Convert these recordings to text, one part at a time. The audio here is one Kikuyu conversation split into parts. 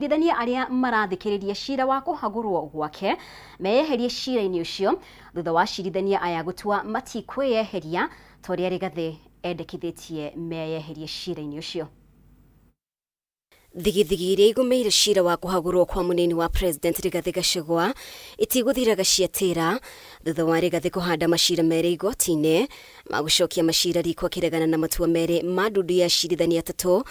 Acirithania arĩa marathikĩrĩria cira wa kũhagũrwo gwake meyeherie cira-inĩ ũcio thutha wa acirithania aya gũtua matikwĩyeheria ta ũrĩa Rigathĩ endekithĩtie meyeherie cira-inĩ ũcio. Thigithigi iria igũmĩire cira wa kũhagũrwo kwa mũnini wa President Rigathĩ Gachagua itigũthiraga ciatĩra thutha wa Rigathĩ kũhanda macira merĩ igoti-inĩ ma gũcokia macira riko akĩregana na matua merĩ ma ndundu ya acirithania atatũ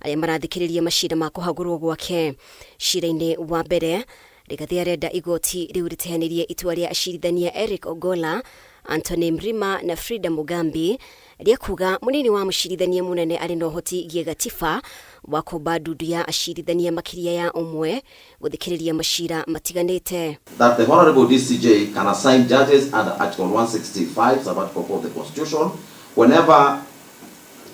arĩa marathikĩrĩria macira ma kũhagũrwo gwake. Cira-inĩ wa mbere, Rigathĩ arenda igoti rĩu rĩteanĩrie itua rĩa acirithania Eric Ogolla, Anthony Mrima na Frida Mugambi rĩa kuga mũnini wa mũcirithania mũnene arĩ na ũhoti gĩgatiba wa kũmba ndundu ya acirithania makĩria ya ũmwe gũthikĩrĩria macira matiganĩte. That the Honorable DCJ can assign judges under Article 165, sub-article 4 of the Constitution, whenever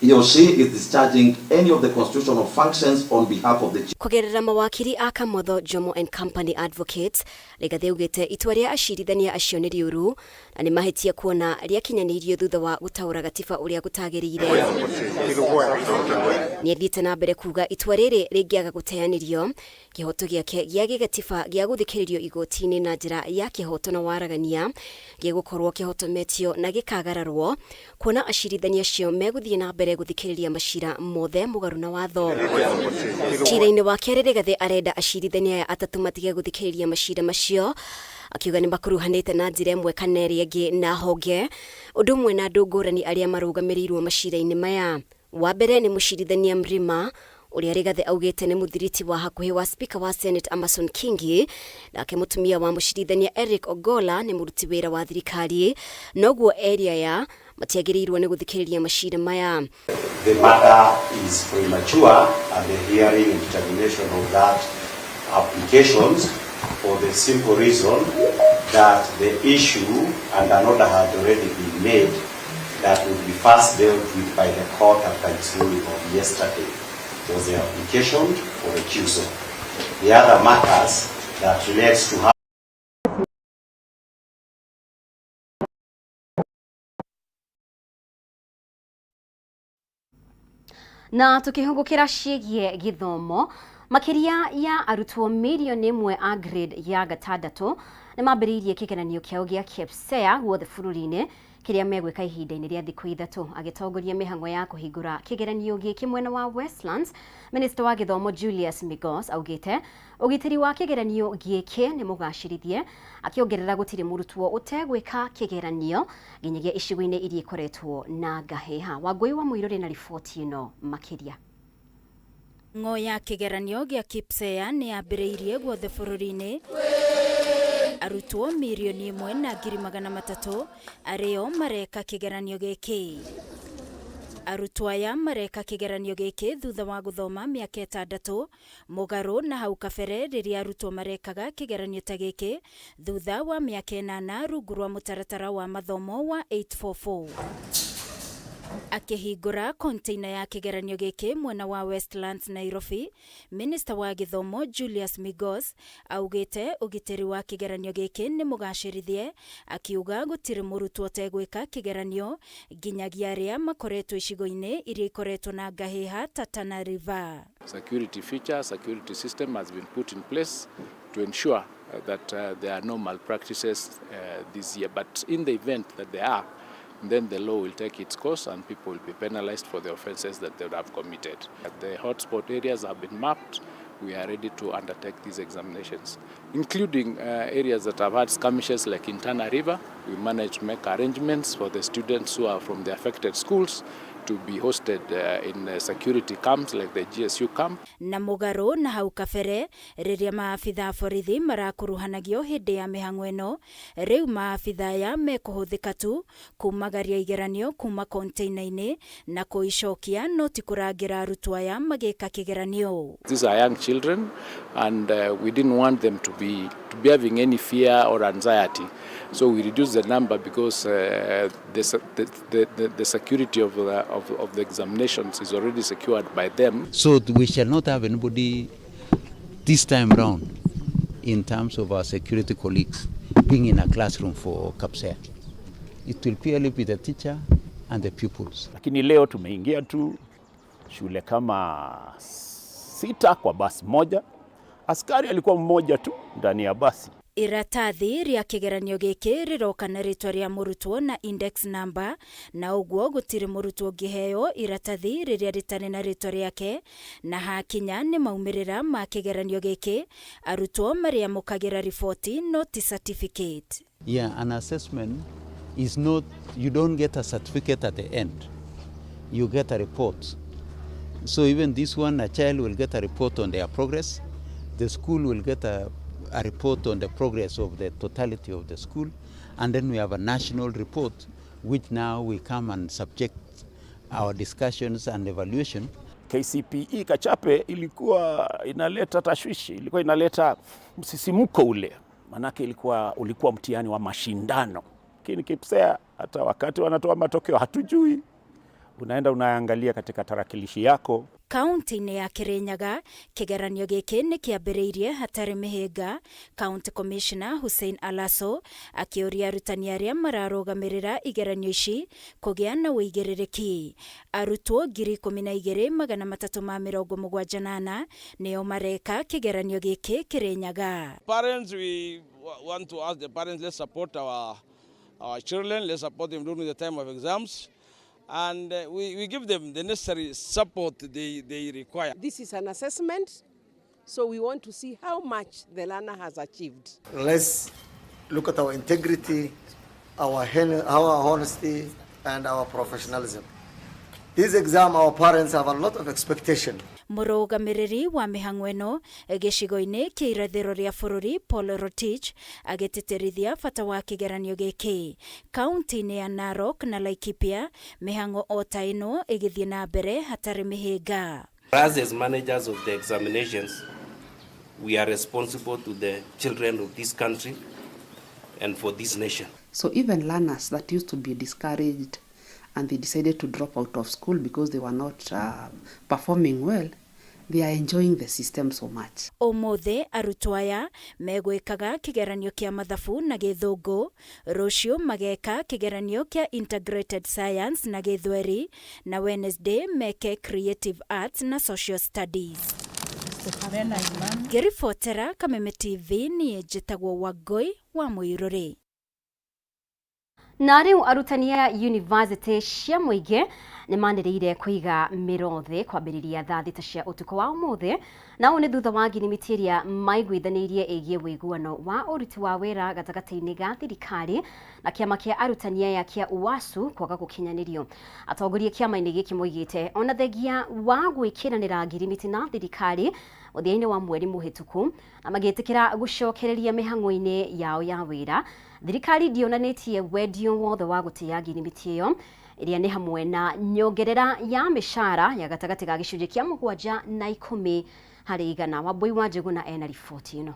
he or she is discharging any of the constitutional functions on behalf of the Kũgerera mawakiri a Kamotho Jomo and Company Advocates, Rigathĩ augĩte itua rĩa acirithania acio nĩ rĩũru na nĩ mahĩtia kuona rĩakinyanĩirio thutha wa gũtaũra gatiba ũrĩa gũtagĩrĩire. Nĩathiĩte na mbere kuga itua rĩrĩ rĩngĩaga gũteanĩrio, kĩhoto gĩake gĩa gĩgatiba gĩa gũthikĩrĩrio igoti-inĩ na njĩra ya kĩhoto na waragania gĩgũkorwo kĩhotometio na gĩkagararwo kuona acirithania acio megũthiĩ na mbere gũthikĩrĩria macira mothe mũgarũ na watho. Cira-inĩ wa kerĩ Rigathĩ arenda acirithania aya atatũ matige gũthikĩrĩria macira macio akiuga nĩ makuruhanĩte na njĩra ĩmwe kana ĩrĩa ĩngĩ na honge ũndũ ũmwe na andũ ngũrani arĩa marũgamĩrĩirwo macira-inĩ maya. Wa mbere nĩ mũcirithania Mrima ũrĩa Rigathĩ augĩte nĩ mũthiriti wa hakuhĩ wa Speaker wa Senate Amason Kingi, nake mũtumia wa mũcirithania Eric Ogolla nĩ mũruti wĩra wa thirikari, noguo eri aya matiagĩrĩirwo nĩ gũthikĩrĩria macira maya. The matter is premature and the hearing and determination of that applications for the simple reason that the issue and an order had already been made that would be first dealt with by the court after its ruling of yesterday was the application for recusal. The other matters that relates to how Na tukihungukira ciĩgiĩ gĩthomo, makĩria ya arutwo mirioni ĩmwe a grade ya gatandatũ nĩ mambĩrĩirie kĩgeranio kĩao gĩa KPSEA guothe bũrũri-inĩ kĩrĩa megwĩka ihinda-inĩ rĩa thikũ ithatũ. Agĩtongoria mĩhang'o ya kũhingũra kĩgeranio gĩkĩ mwena wa Westlands, Minista wa gĩthomo Julius Migos augĩte ũgitĩri wa kĩgeranio gĩkĩ nĩ mũgacĩrithie, akĩongerera gũtirĩ mũrutwo ũtegwĩka kĩgeranio nginyagia icigo-inĩ iria ikoretwo na ngahĩha. Wangũi wa Mũirũrĩ na riboti ĩno makĩria. Ng'o ya kĩgeranio gĩa KPSEA nĩ yambĩrĩirie guothe bũrũri-inĩ. Arutwo mirioni ĩmwe na ngiri magana matatũ arĩo mareka kĩgeranio gĩkĩ. Arutwo aya mareka kĩgeranio gĩkĩ thutha wa gũthoma mĩaka ĩtandatũ mũgarũ na hau kabere rĩrĩa arutwo marekaga kĩgeranio ta gĩkĩ thutha wa mĩaka ĩnana rungu rwa mũtaratara wa mathomo wa 844. Akĩhingũra container ya kĩgeranio gĩkĩ mwena wa Westlands Nairobi, Minista wa gĩthomo Julius Migos augĩte ũgitĩri wa kĩgeranio gĩkĩ nĩ mũgacĩrithie, akiuga gũtirĩ mũrutwo ũtegwĩka kĩgeranio nginyagia arĩa makoretwo icigo-inĩ iria ikoretwo na ngahĩha ta Tana River. Security feature, security system has been put in place to ensure that there are no malpractices this year. But in the event that there are, then the law will take its course and people will be penalized for the offenses that they would have committed. The hotspot areas have been mapped. We are ready to undertake these examinations, including areas that have had skirmishes like in Tana River. We managed to make arrangements for the students who are from the affected schools to be hosted in security camps like the GSU camp. Na mũgarũ na hau kabere rĩrĩa maabitha a borithi marakuruhanagio hĩndĩ ya mĩhang'o ĩno, rĩu maabitha aya mekũhũthĩka tu kumagaria igeranio kuma container-inĩ na kũicokia no ti kũrangĩra arutwo aya magĩka kĩgeranio. These are young children and we didn't want them to be having any fear or anxiety. So we reduced the number because the security of the examinations is already secured by them. So we shall not have anybody this time round in terms of our security colleagues being in a classroom for KPSEA. It will purely be the teacher and the pupils. Lakini leo tumeingia tu shule kama sita kwa basi moja. Askari alikuwa mmoja tu ndani ya basi. Iratathi rĩa kĩgeranio gĩkĩ rĩroka na rĩtwa rĩa mũrutwo na index number, na ũguo gũtirĩ mũrutwo ũngĩheo iratathi rĩrĩa rĩtarĩ na rĩtwa rĩake. Na hakinya nĩ maumĩrĩra ma kĩgeranio gĩkĩ, arutwo marĩamũkagĩra riboti no ti certificate. Yeah, an assessment is not, you don't get a certificate at the end. You get a report. So even this one, a child will get a report on their progress. The school will get a report on the progress of the totality of the school. And then we have a national report, which now we come and subject our discussions and evaluation. KCPE Kachape ilikuwa inaleta tashwishi, ilikuwa inaleta msisimko ule, manake ulikuwa mtihani wa mashindano. Lakini KPSEA hata wakati wanatoa matokeo hatujui, unaenda unaangalia katika tarakilishi yako. Kaunti-inĩ ya Kirinyaga, kĩgeranio gĩkĩ nĩ kĩambĩrĩirie hatarĩ mĩhĩnga. County Commissioner Hussein Alaso akĩũria arutani arĩa mararũgamĩrĩra igeranio ici kũgĩa na ũigĩrĩrĩki. Arutwo 12,374 nĩo mareka kĩgeranio gĩkĩ Kirinyaga. Parents, we want to ask the parents, let's support our children, let's support them during the time of exams. And we give them the necessary support they require. This is an assessment, so we want to see how much the learner has achieved. Let's look at our integrity, our honesty, and our professionalism. This exam, our parents have a lot of expectation. Mũrũgamĩrĩri wa mĩhang'o ĩno gĩcigo-inĩ kĩa irathĩro rĩa bũrũri Paul Rotich agĩtĩtĩrithia bata wa kĩgeranio gĩkĩ. Kaunti-inĩ ya Narok na Laikipia, mĩhang'o o ta ĩno ĩgĩthiĩ na mbere hatarĩ mĩhĩnga. Us as managers of the examinations, we are responsible to the children of this country and for this nation. So even learners that used to be discouraged and they decided to drop out of school because they were not performing well, they are enjoying the system so much. Ũmũthĩ arutwo aya megwĩkaga kĩgeranio kĩa mathabu na Gĩthũngũ, rũciũ mageka kĩgeranio kĩa Integrated Science na Gĩthweri, na Wednesday meke Creative Arts na Social Studies. Ngĩribotera Kameme TV, niĩ njĩtagwo Wangũi wa Mũirũrĩ. Na rĩu arutani a yunivasĩtĩ cia mũingĩ nĩ manĩrĩire kũiga mĩro thĩ kwambĩrĩria thaa 6 cia ũtukũ wa ũmũthĩ, na ũũ nĩ thutha wa ngirimiti ĩrĩa maiguithanĩirie ĩgiĩ ũiguano wa ũruti wa wĩra gatagatĩ-inĩ ga thirikari na kĩama kĩa arutani aya kĩa UASU kwaga gũkinyanĩrio. Atongoria kĩama-inĩ gĩkĩ moigĩte ona thengia wa gwĩkĩranĩra ngirimiti na thirikari mũthia-inĩ wa mweri mũhĩtũku na magĩtĩkĩra gũcokereria mĩhang'o-inĩ yao ya wĩra, thirikari ndionanĩtie wendio wothe wa gũtĩa ngirimiti ĩyo ĩrĩa nĩ hamwe na nyongerera ya mĩcara ya gatagatĩ ga gĩcunjĩ kĩa 7 na 10 harĩ igana. Wambui wa Njũgũna ena riboti ĩno.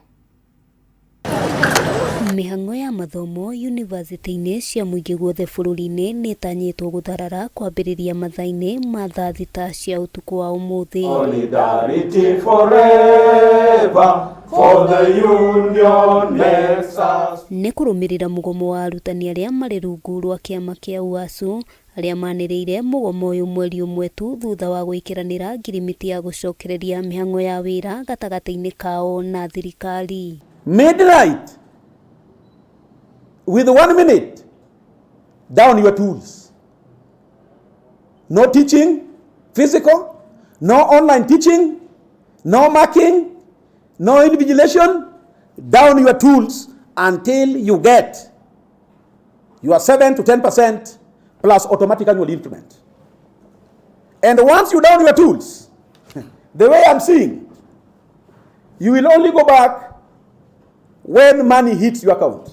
Mĩhang'o ya mathomo yunivasĩtĩ-inĩ cia mũingĩ guothe bũrũri-inĩ nĩ ĩtanyĩtwo gũtharara kwambĩrĩria mathaa-inĩ ma thaa 6 cia ũtukũ wa ũmũthĩ. Solidarity forever for the union makes us. Nĩ kũrũmĩrĩra mũgomo wa arutani arĩa marĩ rungu rwa kĩama kĩa UASU arĩa manĩrĩire mũgomo ũyũ mweri ũmwe tu thutha wa gwĩkĩranĩra ngirimiti ya gũcokereria mĩhang'o ya wĩra gatagatĩ-inĩ kao na thirikari. Midnight, with 1 minute, down your tools. No teaching, physical, no online teaching, no marking, no invigilation. Down your tools until you get your 7 to 10% plus automatic annual increment. And once you down your tools, the way I'm seeing, you will only go back when money hits your account.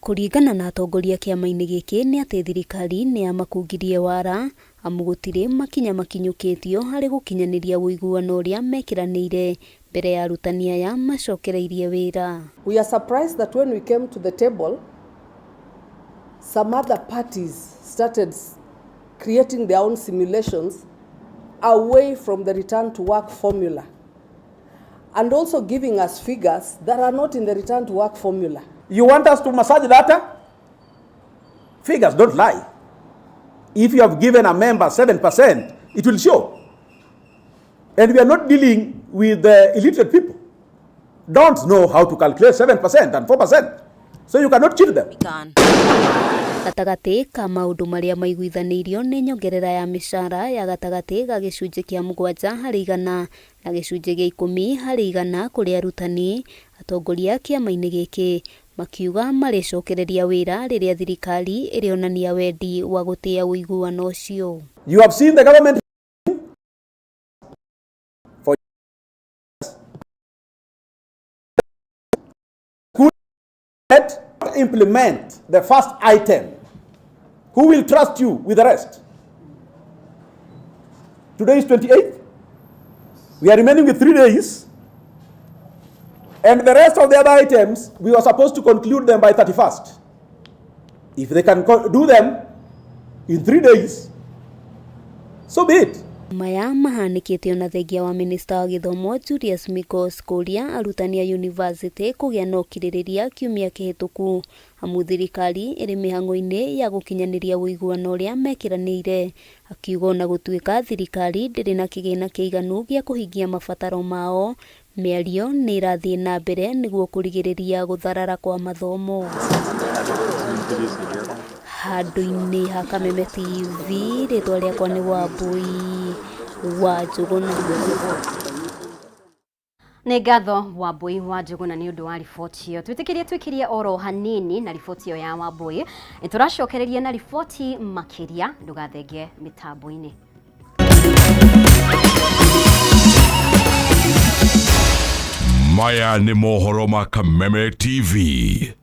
Kũringana na atongoria kĩama-inĩ gĩkĩ nĩ atĩ thirikari nĩ yamakungirie wara amu gũtirĩ makinya makinyũkĩtio harĩ gũkinyanĩria ũiguano ũrĩa mekĩranĩire mbere ya arutani aya macokereirie wĩra. We are surprised that when we came to the table, some other parties started creating their own simulations away from the return to work formula, and also giving us figures that are not in the return to work formula. You want us to massage data? Figures don't lie. If you have given a member 7%, it will show. And we are not dealing with the illiterate people. don't know how to calculate 7% and 4%. So you cannot cheat them. Gatagatĩ ka maũndũ marĩa maiguithanĩirio nĩ nyongerera ya mĩcara ya gatagatĩ ga gĩcunjĩ kĩa 7% na gĩcunjĩ gĩa 10% kũrĩ arutani. Atongoria kĩama-inĩ gĩkĩ makiuga marĩcokereria wĩra rĩrĩa thirikari ĩrĩonania wendi wa gũtĩa ũiguano ũcio. You have seen the government for could implement the first item. Who will trust you with the rest? Today is 28th. We are remaining with 3 days. And the rest of the other items, we were supposed to conclude them by 31st. If they can do them in 3 days, so be it. Maya mahanĩkĩte ona thengia wa minista wa gĩthomo Julius Migos kũũria arutani a yunivasĩtĩ kũgĩa na ũkirĩrĩria kiumia kĩhĩtũku amu thirikari ĩrĩ mĩhang'o-inĩ ya gũkinyanĩria ũiguano ũrĩa mekĩranĩire. Akiuga ona gũtuĩka thirikari ndĩrĩ na kĩgĩna kĩiganu gĩa kũhingia mabataro mao, mĩario nĩ ĩrathiĩ na mbere nĩguo kũrigĩrĩria gũtharara kwa mathomo. Handũ-inĩ ha Kameme TV, rĩtwa rĩakwa nĩ Wambui wa Njũgũna. Nĩ ngatho Wambui wa Njũgũna nĩ ũndũ wa riboti ĩyo. Twĩtĩkĩrie twĩkĩrie oro hanini na riboti ĩyo ya Wambui. Nĩ tũracokereria na riboti makĩria, ndũgathenge mĩtambo-inĩ. Maya nĩ mohoro ma Kameme TV.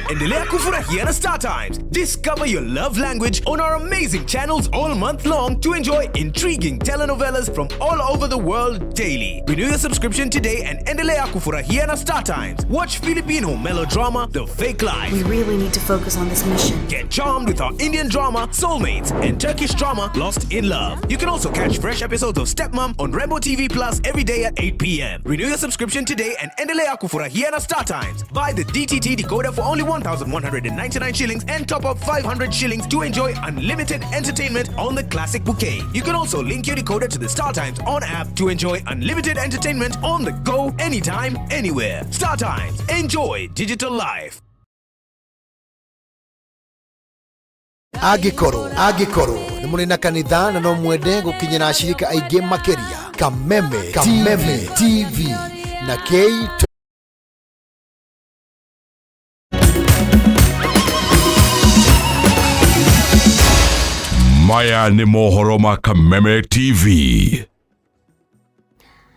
Endelea kufurahia na Star Times. Discover your love language on our amazing channels all month long to enjoy intriguing telenovelas from all over the world daily. Renew your subscription today and endelea kufurahia na Star Times. Watch Filipino melodrama The Fake Life. We really need to focus on this mission. Get charmed with our Indian drama Soulmates and Turkish drama Lost in Love. You can also catch fresh episodes of Stepmom on Rainbow TV Plus every day at 8 p.m. Renew your subscription today and endelea kufurahia na Star Times. Buy the DTT decoder for only 1,199 shillings and top up 500 shillings to enjoy unlimited entertainment on the classic bouquet. You can also link your decoder to the Star Times On app to enjoy unlimited entertainment on the go, anytime, anywhere. Star Times. Enjoy digital life. Angĩkorwo nĩ mũrĩ na kanitha na no mwende gũkinyĩra ashirika aingĩ makĩria, Kameme Kameme TV na K Maya nĩ mohoro ma Kameme TV.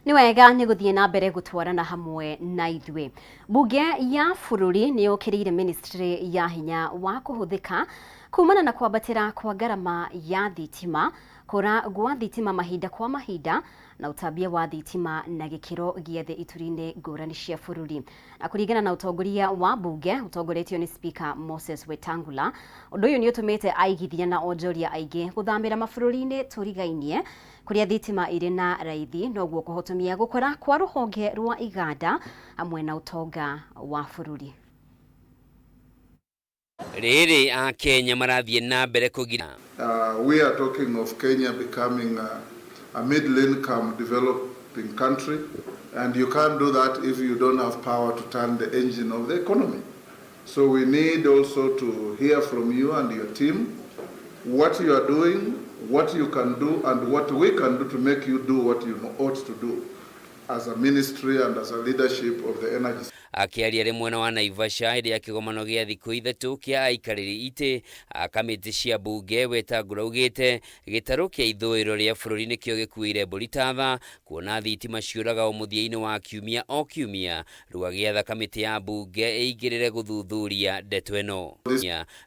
Nĩ wega nĩ gũthiĩ na mbere gũtwarana hamwe na ithuĩ. Bunge ya bũrũri nĩ yũkĩrĩire ministry ya hinya wa kũhũthĩka kumana na kwambatĩra kwa ngarama ya thitima, kũra gwa thitima mahinda kwa mahinda na ũtambia wa thitima na gĩkĩro gĩa thĩ ituri-inĩ ngũrani cia bũrũri. Na kũringana na ũtongoria wa bunge ũtongoretio nĩ Speaker Moses Wetangula, ũndũ ũyũ nĩ ũtũmĩte aigithia na onjoria aingĩ gũthamĩra mabũrũri-inĩ tũrigainie kũrĩa thitima irĩ na raithi, noguo kũhotomia gũkũra kwa rũhonge rwa iganda hamwe na ũtonga wa bũrũri. Rĩrĩ Akenya marathiĩ na mbere kũgira. We are talking of Kenya becoming a middle-income developing country, and you can't do that if you don't have power to turn the engine of the economy. So we need also to hear from you and your team what you are doing, what you can do, and what we can do to make you do what you ought to do as a ministry and as a leadership of the energy. Akĩaria rĩ mwena wa Naivasha hĩndĩ ya kĩgomano gĩa thikũ ithatũ kĩa aikarĩri itĩ a kamĩtĩ cia mbunge, Wetangula augĩte gĩtarũ kĩa ithũĩro rĩa bũrũri nĩkĩo gĩkuĩire mbũri ta tha kuona thitima ciũraga o mũthia-inĩ wa kiumia o kiumia. Rĩu agĩatha kamĩtĩ ya mbunge ĩingĩrĩre gũthuthuria ndeto ĩno.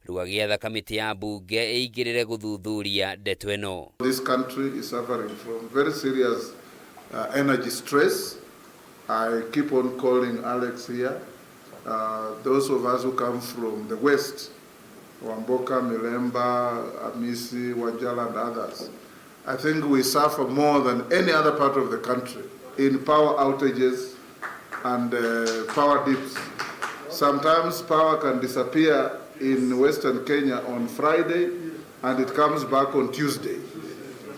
Rĩu agĩatha kamĩtĩ ya mbunge ĩingĩrĩre gũthuthuria ndeto ĩno. This country is suffering from very serious energy stress. I keep on calling Alex here. Those of us who come from the West, Wamboka, Milemba, Amisi, Wanjala, and others, I think we suffer more than any other part of the country in power outages and power dips. Sometimes power can disappear in Western Kenya on Friday and it comes back on Tuesday.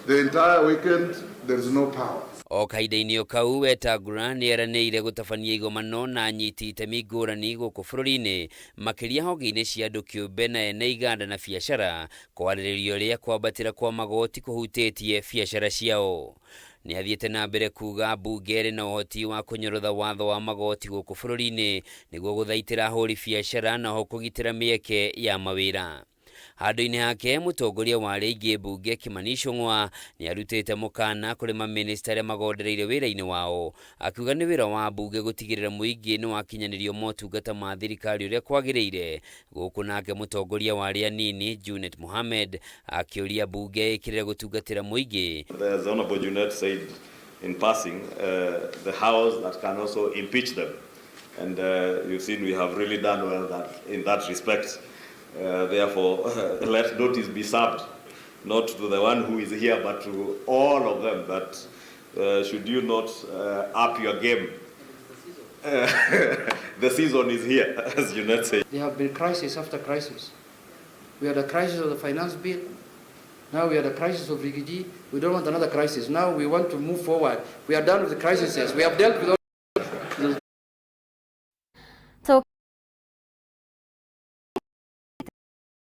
The entire weekend, there is no power. O kahinda-inĩ o kau Wetangula nĩ eranĩire gũtabania igomano na anyiti itemi ngũrani gũkũ bũrũri-inĩ makĩria honge-inĩ cia andũ kĩũmbe na ene iganda na biacara kwarĩrĩria ũrĩa kwambatĩra kwa magoti kũhutĩtie biacara ciao. Nĩ athiĩte na mbere kuga mbunge ĩrĩ na ũhoti wa kũnyorotha watho wa magoti gũkũ bũrũri-inĩ nĩguo gũthaitĩra ahũri biacara na oho kũgitĩra mĩeke ya mawĩra. Handũ-inĩ hake mũtongoria wa arĩa aingĩ mbunge Kimani Ichung'wa nĩ arutĩte mũkana kũrĩ mamĩnĩsta arĩa magondereire wĩra-inĩ wao akiuga nĩ wĩra wa mbunge gũtigĩrĩra mũingĩ nĩ wakinyanĩrio motungata ma thirikari ũrĩa kwagĩrĩire. Gũkũ nake mũtongoria wa arĩa anini Junet Mohamed akĩũria mbunge ĩkĩrĩre gũtungatĩra mũingĩ. As Honorable Junet said in passing, the house that can also impeach them. And you've seen we have really done well that, in that respect. Therefore, let notice be served, not to the one who is here, but to all of them that should you not up your game, the season is here, as Junet said. There have been crisis after crisis. We had a crisis of the finance bill. Now we had a crisis of Riggy. We don't want another crisis. Now we want to move forward. We are done with the crises. We have dealt with all. So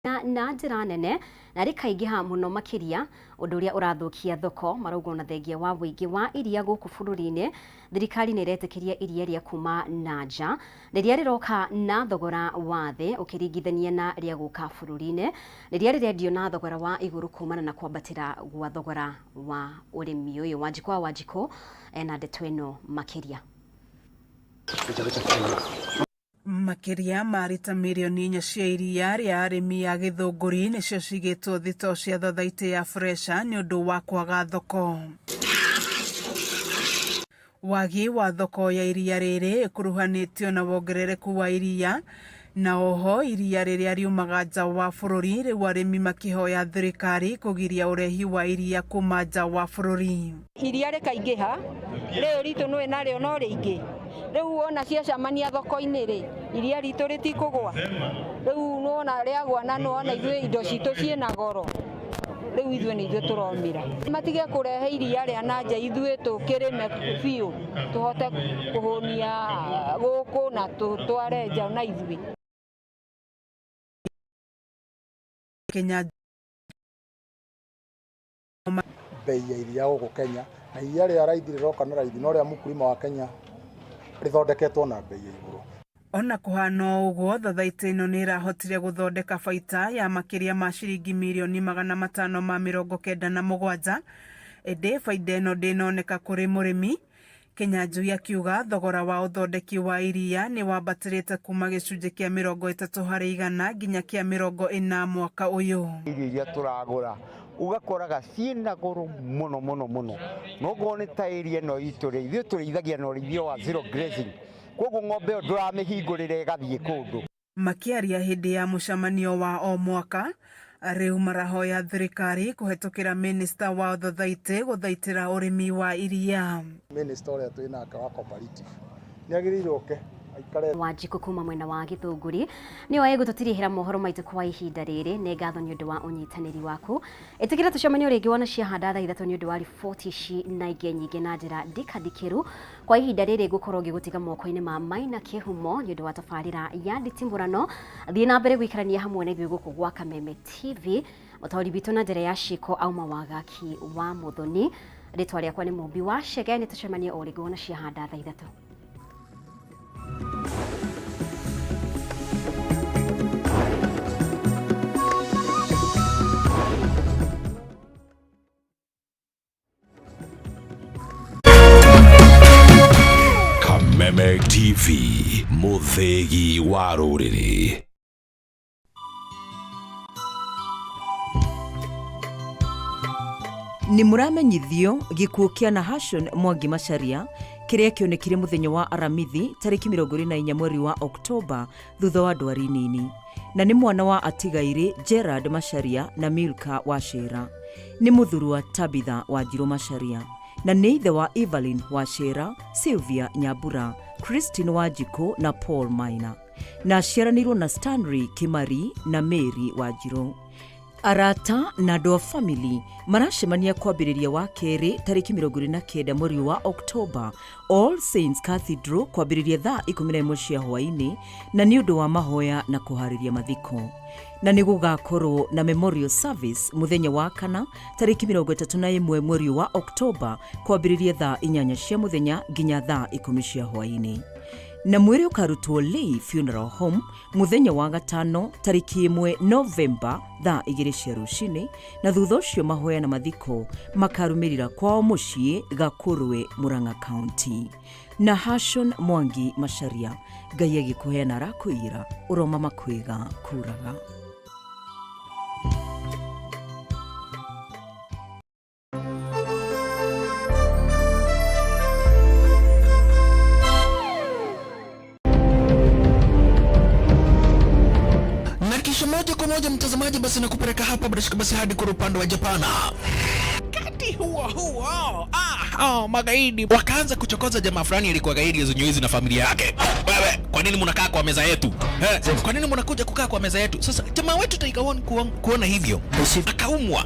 na njĩra nene na rĩkaingĩha mũno makĩria ũndũ ũrĩa ũrathũkia thoko marauga ona thengia wa ũingĩ wa iria gũkũ bũrũri-inĩ thirikari nĩ ĩretĩkĩria iria rĩa kuma na nja rĩrĩa rĩroka na thogora wa thĩ ũkĩringithania na rĩa gũka bũrũri-inĩ rĩrĩa rĩrendio na thogora wa igũrũ kumana na kwambatĩra gwa thogora wa ũrĩmi ũyũ. Wanjikũ wa Wanjikũ ena ndeto ĩno makĩria. Makĩria ma rita mirioni inya cia iria rĩa arĩmi a Gĩthũngũri nĩcio cigĩtwo thitoo cia thothaitĩ ya Fresha nĩ ũndũ wa kwaga thoko. Wagi wa thoko ya iria rĩrĩ ĩkuruhanĩtio na wongerereku wa iria na oho iria rĩrĩa riumaga nja wa bũrũri rĩu arĩmi makĩhoya thirikari kũgiria ũrehi wa iria kuma nja wa bũrũri. Iria rĩkaingĩha rĩu ritũ nĩwe narĩo no rĩingĩ rĩu wona ciacamania thoko-inĩ rĩ iria ritũ rĩtikũgwa rĩu nĩwona rĩagwa na nĩwona ithuĩ indo citũ ciĩna goro rĩu ithuĩ nĩ ithuĩ tũromĩra matige kũrehe iria rĩa na nja ithuĩ tũkĩrĩme biũ tũhote kũhũnia gũkũ na tũtware nja na ithuĩ. Kenya bei ya iria gũkũ Kenya na iria rĩa raithi rĩroka na raithi no rĩa mũkulima wa Kenya rĩthondeketwo na bei ya igũrũ. Ona kũhana ũguo thothaitĩ ĩno nĩ ĩrahotire gũthondeka baita ya makĩria ma ciringi mirioni 597 ĩndĩ baida ĩno ndĩnoneka kũrĩ mũrĩmi. Kinyanjui akiuga thogora wa ũthondeki wa iria nĩ wambatĩrĩte kuma gĩcunjĩ kĩa 30% nginya kĩa 40 mwaka ũyũ. Irio iria tũragũra ugakoraga ciĩna goro mũno mũno mũno nokorwo nĩ ta area ĩno itũ rĩ ithuĩ tũrĩithagia na ũrĩithio wa zero grazing koguo ng'ombe ĩyo ndũramĩhingũrĩra ĩgathiĩ kũndũ. Makĩaria hĩndĩ ya mũcemanio wa o mwaka rĩu marahoya thirikari kũhetũkĩra minista wa thothaitĩ gũthaitĩra ũrĩmi wa iria. Minista ũrĩa twĩ nake wa cooperative nĩ agĩrĩire oke aikare. Wanjikũ kuma mwena wa Gĩthũngũri nĩo egũtũtirihĩra mohoro maitũ kwa ihinda rĩrĩ. Nĩ ngatho nĩ ũndũ wa ũnyitanĩri waku. Ĩtĩkĩra tũcemanie rĩngĩ wona ciahanda thaa 3 nĩ ũndũ wa riboti ici na ingĩ nyingĩ na njĩra ndikandikĩru. Kwa ihinda rĩrĩ ngũkorwo ngĩgũtiga moko-inĩ ma Maina Kĩhumo nĩ ũndũ wa tabarĩra ya nditimũrano. Thiĩ na mbere gũikarania hamwe na ithuĩ gũkũ gwa Kameme TV. Mũtaũri witũ na njĩra ya ciĩko auma Wagaki wa Mũthoni. Rĩtwa rĩakwa nĩ Mũmbi wa Chege. Nĩ tũcemanie o rĩngĩ wona ciahanda thaa 3. Kameme TV, mũthĩgi wa rũrĩrĩ. Nĩ mũramenyithio gĩkuũ kĩa Nahashon Mwangi Macharia kĩrĩa kĩonekire mũthenya wa Aramithi tarĩki 24 mweri wa Oktoba thutha wa ndwari nini na nĩ mwana wa atigairĩ Gerard Macharia na Milka Wachira nĩ mũthuri wa Tabitha Wanjirũ Macharia na nĩ ithe wa Evelyn Wachira, Sylvia Nyambura, Christine Wanjikũ na Paul Maina. Na aciaranĩirwo na Stanley Kimari na Mary Wanjirũ. Arata na andũ a family maracemania kwambĩrĩria wa kerĩ tarĩki 29 mweri wa Oktoba, All Saints Cathedral, kwambĩrĩria thaa 11 cia hwaĩ-inĩ, na nĩ ũndũ wa mahoya na kũharĩria mathiko. Na nĩ gũgakorwo na memorial service mũthenya wa kana tarĩki 31 mweri wa Oktoba, kwambĩrĩria thaa 8 cia mũthenya nginya thaa 10 cia hwaĩ-inĩ. Na mwĩrĩ ũkarutwo Lee Funeral Home mũthenya wa gatano tarĩki 1 Novemba thaa 2 cia rũcinĩ, na thutha ũcio mahoya na mathiko makarũmĩrĩra kwao mũciĩ Gakũrwe, Murang'a County. Na Hashon Mwangi Macharia, Ngai agĩkũheana arakũira ũroma makwĩga kuraga. Na kisha moja kwa moja mtazamaji, basi nakupeleka hapa bila shaka basi hadi kwa upande wa Japana. Wakati huo huo, magaidi wakaanza kuchokoza jamaa fulani alikuwa gaidi zenye na familia yake. Wewe, kwa nini mnakaa kwa meza yetu? Kwa nini mnakuja kukaa kwa meza yetu? Sasa jamaa wetu Tiger One kuona hivyo akaumwa.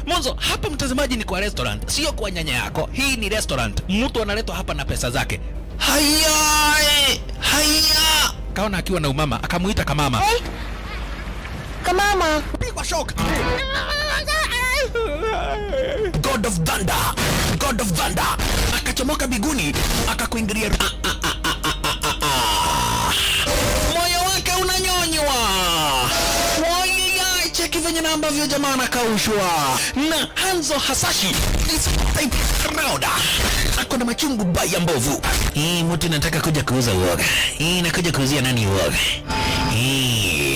Mwanzo hapa mtazamaji, ni kwa restaurant, sio kwa nyanya yako. Hii ni restaurant, mtu analetwa hapa na pesa zake. Haya, haya, kaona akiwa na umama, akamuita kamama. Hey. Kamama, pigwa shock. God of Thunder, God of Thunder akachomoka biguni akakuingilia. Moyo wake unanyonywa. Wai, cheki venye na ambavyo jamaa anakaushwa na Hanzo Hasashi this type round ako na machungu baya mbovu. Hii mtu nataka kuja kuuza uoga. Hii nakuja kuuzia nani uoga? Hii